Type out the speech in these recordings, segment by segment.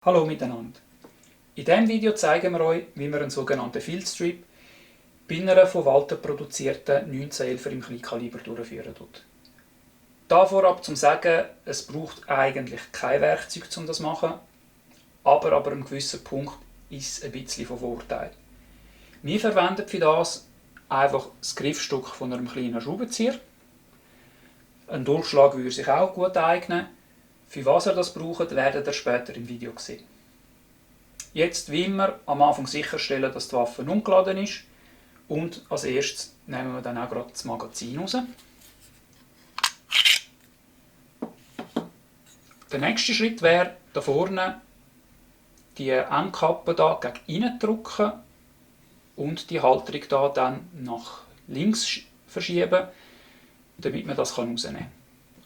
Hallo miteinander. In diesem Video zeigen wir euch, wie man einen sogenannten Fieldstrip bei einer von Walter produzierten 1911er im Kleinkaliber durchführen tut. Da vorab zum Sagen, es braucht eigentlich kein Werkzeug, um das zu machen, aber ab einem gewissen Punkt ist es ein bisschen von Vorteil. Wir verwenden für das einfach das Griffstück von einem kleinen Schraubenzieher. Ein Durchschlag würde sich auch gut eignen. Für was ihr das braucht, werdet ihr später im Video sehen. Jetzt wie immer am Anfang sicherstellen, dass die Waffe ungeladen ist. Und als erstes nehmen wir dann auch gerade das Magazin raus. Der nächste Schritt wäre, da vorne die Endkappe da gegen innen drücken und die Halterung da dann nach links verschieben, damit man das rausnehmen kann.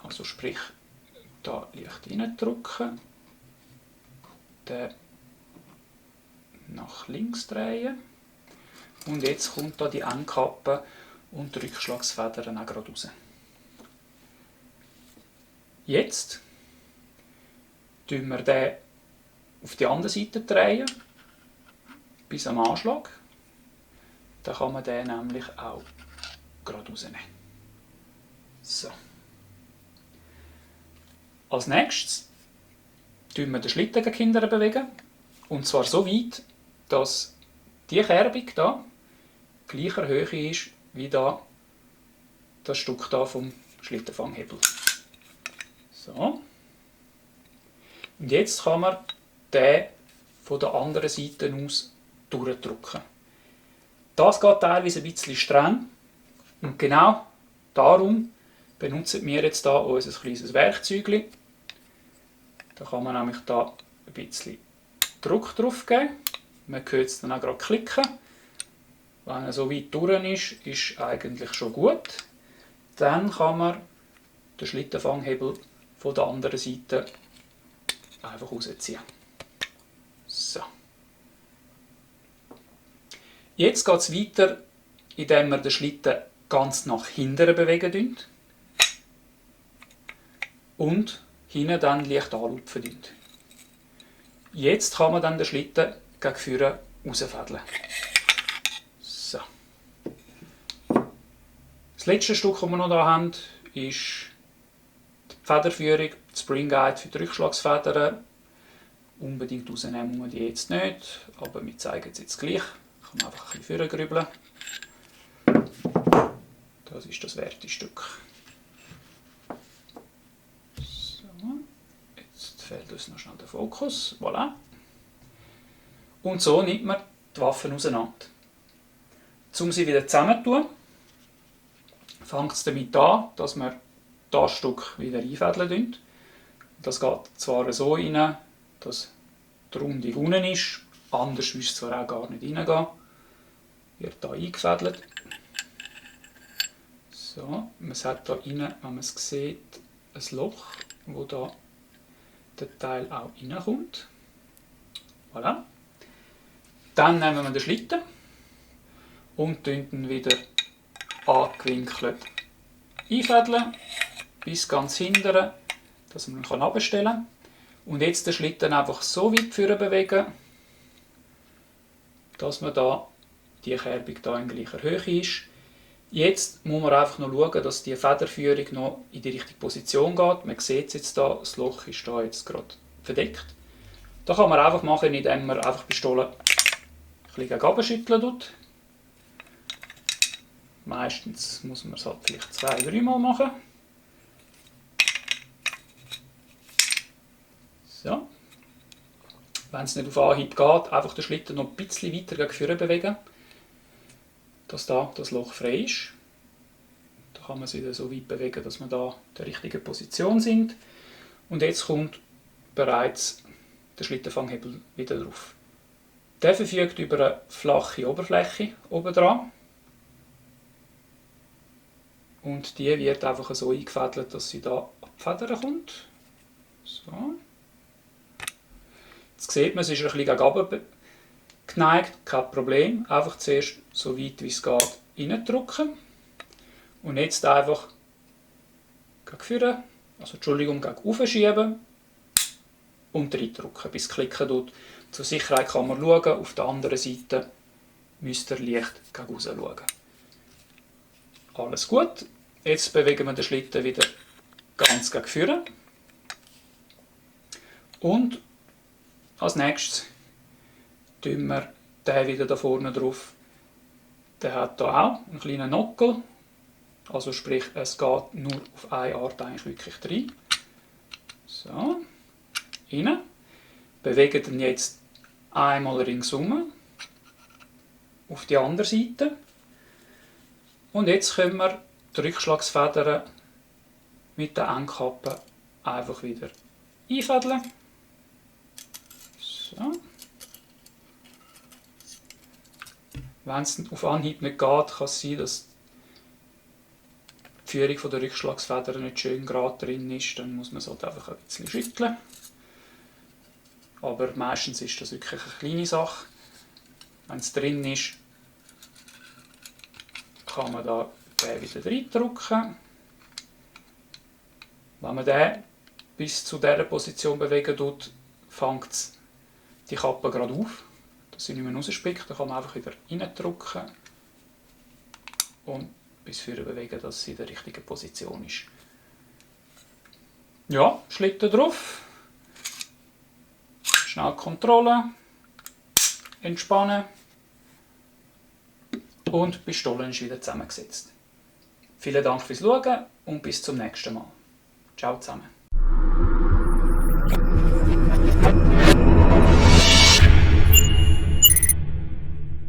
Also sprich, da leicht reindrücken, den nach links drehen und jetzt kommt da die Endkappe und die Rückschlagsfedern auch gerade raus. Jetzt drehen wir den auf die andere Seite drehen, bis am Anschlag. Dann kann man den nämlich auch gerade rausnehmen. So. Als nächstes bewegen wir den Schlitten gegen hinten bewegen. Und zwar so weit, dass die Kerbung hier gleicher Höhe ist wie da das Stück hier vom Schlittenfanghebel. So. Und jetzt kann man den von der anderen Seite aus durchdrücken. Das geht teilweise ein bisschen streng. Und genau darum benutzen wir jetzt hier unser kleines Werkzeug. Da kann man nämlich da ein bisschen Druck drauf geben. Man hört es dann auch gerade klicken. Wenn er so weit durch ist, ist eigentlich schon gut. Dann kann man den Schlittenfanghebel von der anderen Seite einfach rausziehen. So. Jetzt geht es weiter, indem wir den Schlitten ganz nach hinten bewegen und hinten dann leicht anlupfen. Jetzt kann man dann den Schlitten gegen vorne rausfädeln. So. Das letzte Stück, das wir noch hier haben, ist die Federführung, die Spring Guide für die Rückschlagsfedern. Unbedingt rausnehmen muss man die jetzt nicht, aber wir zeigen es jetzt gleich. Ich kann einfach ein bisschen vorgrübeln. Das ist das Wertestück. So, jetzt fehlt uns noch schnell der Fokus. Voilà. Und so nimmt man die Waffen auseinander. Um sie wieder zusammenzutun, fängt es damit an, dass wir das Stück wieder einfädeln. Das geht zwar so rein, dass die Rundung unten ist, anders würde es zwar auch gar nicht reingehen. Wird hier eingefädelt. So, man hat hier rein, wenn man es sieht, ein Loch, wo da der Teil auch reinkommt. Voilà. Dann nehmen wir den Schlitten und ihn wieder angewinkelt einfädeln, bis ganz hinten, dass man ihn abstellen kann. Und jetzt den Schlitten einfach so weit vorne bewegen, dass man da die Kerbung da in gleicher Höhe ist. Jetzt muss man einfach noch schauen, dass die Federführung noch in die richtige Position geht. Man sieht es jetzt da, das Loch ist da jetzt gerade verdeckt. Das kann man einfach machen, indem man einfach die Pistole ein bisschen gegen oben schütteln tut. Meistens muss man es halt vielleicht 2-3 Mal machen. So. Wenn es nicht auf Anhieb geht, einfach den Schlitten noch ein bisschen weiter gegen vorne bewegen, dass da das Loch frei ist. Da kann man es wieder so weit bewegen, dass wir da in der richtigen Position sind. Und jetzt kommt bereits der Schlittenfanghebel wieder drauf. Der verfügt über eine flache Oberfläche oben dran. Und die wird einfach so eingefädelt, dass sie da ab die Federn kommt. So. Jetzt sieht man, es ist ein bisschen gegen oben geneigt, kein Problem. Einfach zuerst so weit wie es geht reindrücken. Und jetzt einfach gegen vorne, also Entschuldigung, gegen oben schieben. und reindrücken, bis es klicken tut. Zur Sicherheit kann man schauen, auf der anderen Seite müsst ihr leicht gegen raus schauen. Alles gut. Jetzt bewegen wir den Schlitten wieder ganz gegen vorne. Und als nächstes tun wir den wieder da vorne drauf. Der hat hier auch einen kleinen Nockel. Also sprich, es geht nur auf eine Art eigentlich wirklich rein. So, rein. Bewegen ihn jetzt einmal ringsum auf die andere Seite. Und jetzt können wir die Rückschlagsfedern mit der Endkappe einfach wieder einfädeln. So. Wenn es auf Anhieb nicht geht, kann es sein, dass die Führung der Rückschlagsfedern nicht schön gerade drin ist. Dann muss man es halt einfach ein bisschen schütteln. Aber meistens ist das wirklich eine kleine Sache. Wenn es drin ist, kann man da den wieder reindrücken. Wenn man den bis zu dieser Position bewegen tut, fängt die Kappe gerade auf, dass sie nicht mehr rausspickt. Dann kann man einfach wieder reindrücken und bis vorne bewegen, dass sie in der richtigen Position ist. Ja, Schlitten drauf. Schnell Kontrolle. Entspannen. Und die Pistole ist wieder zusammengesetzt. Vielen Dank fürs Schauen und bis zum nächsten Mal. Ciao zusammen.